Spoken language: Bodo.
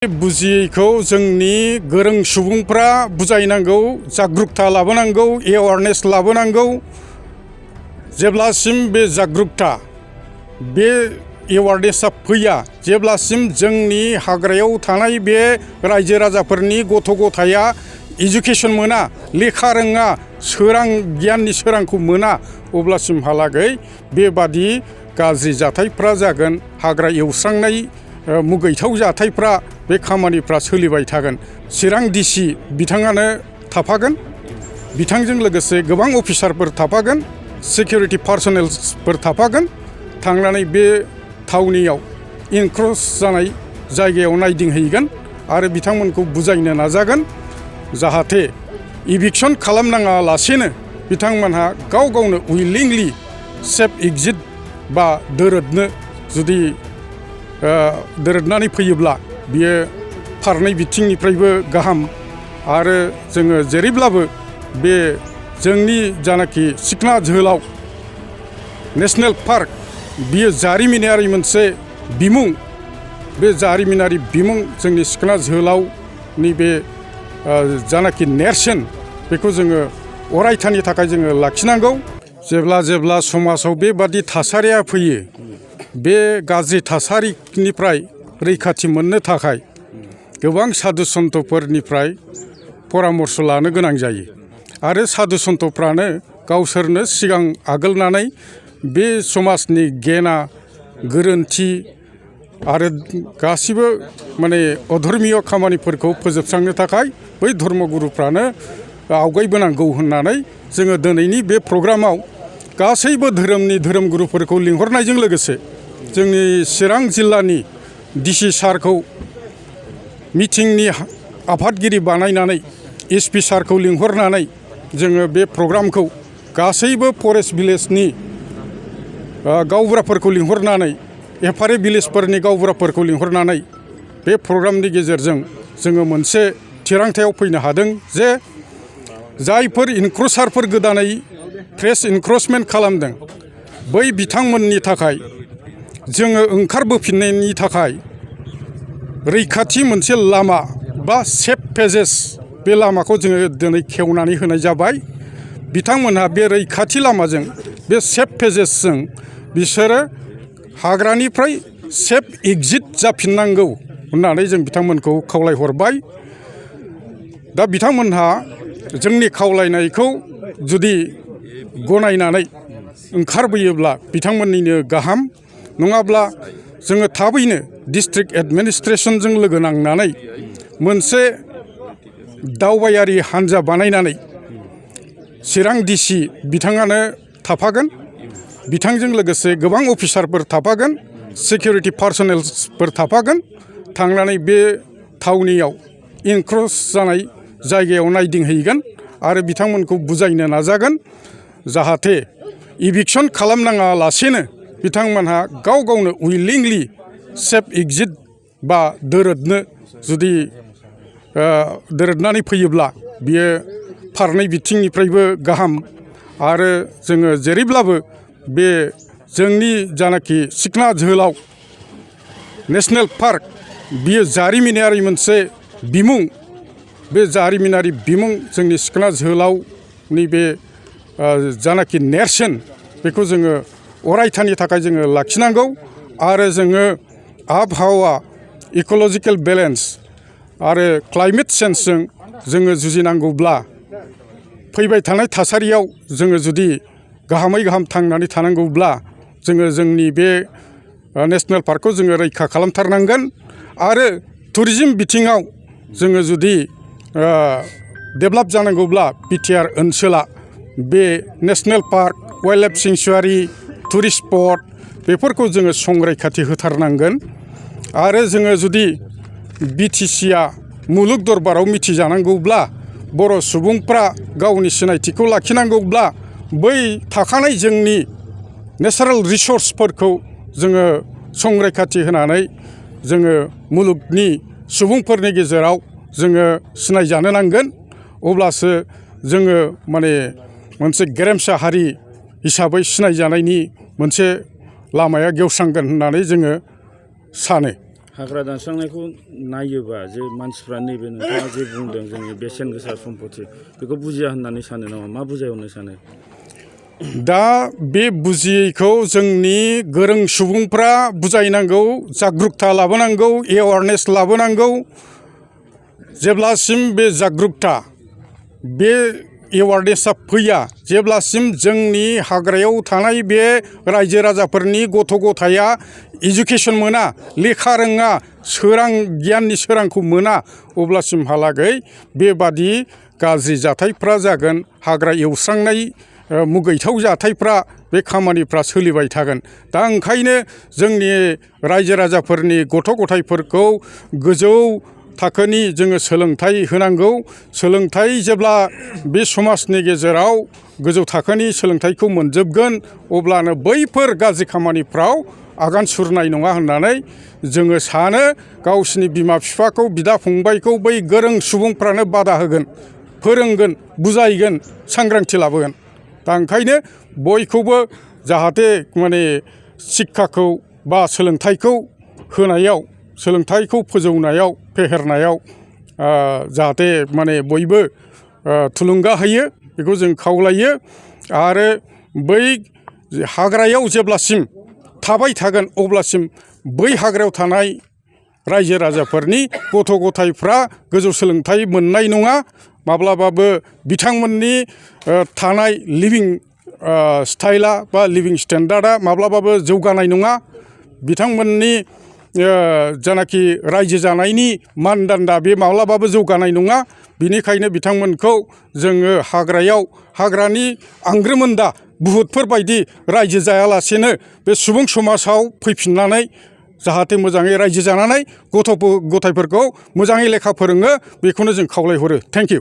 बुजियैखौ जोंनि गोरों सुबुंफ्रा बुजायनांगौ, जागरूकता लाबोनांगौ, एवारनेस लाबोनांगौ। जेब्लासिम बे जागरूकता, बे एवारनेसा फैया, जेब्लासिम जोंनि हाग्रायाव थानाय बे रायजो राजाफोरनि गथ' गथाया एजुकेशन मोना, लेखा रोङा, सोरां गियाननि सोरांखौ मोना, अब्लासिमहालागै बेबादि गाज्रि जाथायफ्रा जागोन। हाग्रा एवस्रांनाय मुगैथाव जाथायफ्रा, बे खामानिफ्रा सोलिबाय थागोन। चिरां डिसि बिथाङानो थाफागोन, बिथांजों लोगोसे गोबां अफिसारफोर थाफागोन, सिकिउरिटि पार्सनेलफोर थाफागोन। थांनानै बे थावनियाव इनक्रस जानाय जायगायाव नायदिंहैगोन आरो बिथांमोनखौ बुजायनो नाजागोन, जाहाथे इभिक्सन खालामनाङा लासेनो बिथांमोनहा गाव गावनो उइलिंलि सेफ एग्जिट बा दोरोदनो जुदि दोरोदनानै फैयोब्ला बियो फारनै बिथिंनिफ्रायबो गाहाम। आरो जोङो जेरैब्लाबो बे जोंनि जानाखि सिखना जोहोलाव नेशनेल पार्क, बियो जारिमिनारि मोनसे बिमुं। बे जारिमिनारि बिमुं जोंनि सिखना जोहोलावनि बे जानाखि नेरसोन, बेखौ जोङो अरायथानि थाखाय जोङो लाखिनांगौ। जेब्ला समाजाव बेबादि थासारिया फैयो, बे गाज्रि थासारिनिफ्राय रैखाथि मोननो थाखाय गोबां साधु सन्तफोरनिफ्राय परामर्श लानो गोनां जायो। आरो साधु सन्तफ्रानो गावसोरनो सिगां आगोलनानै बे समाजनि गेना गोरोन्थि आरो गासिबो माने अधर्मीय खामानिफोरखौ फोजोबस्रांनो थाखाय बै धर्मगुरुफ्रानो आवगायबोनांगौ होननानै जोङो दिनैनि बे प्रग्रामाव गासैबो धोरोमनि धोरोमगुरुफोरखौ लिंहरनायजों लोगोसे जोंनि चिरां जिल्लानि डिसि सारखौ मिटिंनि आफादगिरि बानायनानै एसपि सारखौ लिंहरनानै जोङो बे प्रग्रामखौ गासैबो फरेस्ट भिलेजनि गावबुराफोरखौ लिंहरनानै, एफआरए भिलेजफोरनि गावबुराफोरखौ लिंहरनानै बे प्रग्रामनि गेजेरजों जोङो मोनसे थिरांथायाव फैनो हादों जे जायफोर इनक्रुसारफोर गोदानै फ्रेश इनक्रचमेन्ट खालामदों, बै बिथांमोननि थाखाय जोङो ओंखारबोफिननायनि थाखाय रैखाथि मोनसे लामा बा सेफ पेजेस, बे लामाखौ जोङो दिनै खेवनानै होनाय जाबाय। बिथांमोनहा बे रैखाथि लामाजों, बे सेफ पेजेसजों बिसोरो हाग्रानिफ्राय सेफ एग्जिट जाफिननांगौ होननानै जों बिथांमोनखौ खावलायहरबाय। दा बिथांमोनहा जोंनि खावलायनायखौ जुदि गनायनानै ओंखारबोयोब्ला बिथांमोननिनो गाहाम। नङाब्ला जोङो थाबैनो डिस्ट्रिक्ट एडमिनिस्ट्रेसनजों लोगो नांनानै मोनसे दावबायारि हान्जा बानायनानै, चिरां डिसि बिथाङानो थाफागोन, बिथांजों लोगोसे गोबां अफिसारफोर थाफागोन, सिकिउरिटि पार्सनेलफोर थाफागोन। थांनानै बे थावनियाव इनक्रस जानाय जायगायाव नायदिंहैगोन आरो बिथांमोनखौ बुजायनो नाजागोन, जाहाथे इभिक्सन खालामनाङा लासेनो बिथांमोनहा गाव गावनो उइलिंलि सेफ एग्जिट बा दोरोदनो जुदि दोरोदनानै फैयोब्ला बियो फारनै बिथिंनिफ्रायबो गाहाम। आरो जोङो जेरैब्लाबो बे जोंनि जानाखि सिखना जोहोलाव नेशनेल पार्क, बियो जारिमिनारि मोनसे बिमुं। बे जारिमिनारि बिमुं जोंनि सिखना जोहोलावनि बे जानाखि नेरसोन, बेखौ जोङो अरायथानि थाखाय जोङो लाखिनांगौ। आरो जोङो आबहावा, इक'लजिकेल बेलेन्स आरो क्लाइमेट चेन्जजों जोङो जुजिनांगौब्ला, फैबाय थानाय थासारियाव जोङो जुदि गाहामै गाहाम थांनानै थानांगौब्ला जोङो जोंनि बे नेशनेल पार्कखौ जोङो रैखा खालामथारनांगोन। आरो टुरिजिम बिथिङाव जोङो जुदि डेभेलप जानांगौब्ला बिटिआर ओनसोला बे national park, wildlife sanctuary, tourist spot, बेफोरखौ जोङो संरैखाथि होथारनांगोन। आरो जोङो जुदि बिटिसिआ मुलुग दरबाराव मिथिजानांगौब्ला, बर' सुबुंफ्रा गावनि सिनायथिखौ लाखिनांगौब्ला, बै थाखानाय जोंनि नेचारेल रिसर्सफोरखौ जोङो संरैखाथि होनानै जोङो मुलुगनि सुबुंफोरनि गेजेराव जोङो सिनायजानो नांगोन। अब्लासो जोङो माने मोनसे गेरेमसा हारि हिसाबै सिनायजानायनि मोनसे लामाया गेवस्रांगोन होननानै जोङो सानो। हाग्रा दानस्रांनायखौ नायोबा जे मानसिफ्रा नैबे नोंथाङा जे बुंदों जोंनि बेसेन गोसा सम्पति बेखौ बुजिया होननानै सानो नामा? मा बुजायहरनो सानो? दा बे बुजियैखौ जोंनि गोरों सुबुंफ्रा बुजायनांगौ, जागरुकता लाबोनांगौ, एवारनेस लाबोनांगौ। जेब्लासिम बे जागरुकता, बे एवारनेसा फैया, जेब्लासिम जोंनि हाग्रायाव थानाय बे रायजो राजाफोरनि गथ' गथाया इडुकेसन मोना, लेखा रोङा, सोरां गियाननि सोरांखौ मोना, अब्लासिमहालागै बेबादि गाज्रि जाथायफ्रा जागोन। हाग्रा एवस्रांनाय मुगैथाव जाथायफ्रा, बे खामानिफ्रा सोलिबाय थागोन। दा ओंखायनो जोंनि रायजो राजाफोरनि गथ' गथायफोरखौ गोजौ थाखोनि जोङो सोलोंथाइ होनांगौ। सोलोंथाइ जेब्ला बे समाजनि गेजेराव गोजौ थाखोनि सोलोंथाइखौ मोनजोबगोन, अब्लानो बैफोर गाज्रि खामानिफ्राव आगान सुरनाय नङा होननानै जोङो सानो। गावसिनि बिमा बिफाखौ, बिदा फंबायखौ बै गोरों सुबुंफ्रानो बादा होगोन, फोरोंगोन, बुजायगोन, सांग्रांथि लाबोगोन। दा ओंखायनो बयखौबो जाहाथे माने शिक्षाखौ बा सोलोंथाइखौ होनायाव, सोलोंथाइखौ फोजौनायाव, फेहेरनायाव जाहाथे माने बयबो थुलुंगा होयो, बेखौ जों खावलायो। आरो बै हाग्रायाव जेब्लासिम थाबाय थागोन, अब्लासिम बै हाग्रायाव थानाय रायजो राजाफोरनि गथ' गथायफ्रा गोजौ सोलोंथाइ मोननाय नङा। माब्लाबाबो बिथांमोननि थानाय लिभिं स्टाइला बा लिभिं स्टेन्डार्डआ माब्लाबाबो जौगानाय नङा। बिथांमोननि जानाखि रायजो जानायनि मानदान्दा, बे माब्लाबाबो जौगानाय नङा। बिनिखायनो बिथांमोनखौ जोङो हाग्रायाव, हाग्रानि आंग्रोमोन्दा बुहुतफोरबायदि रायजो जायालासेनो बे सुबुं समाजाव फैफिननानै जाहाथे मोजाङै रायजो जानानै गथ' गथायफोरखौ मोजाङै लेखा फोरोङो, बेखौनो जों खावलायहरो। Thank you.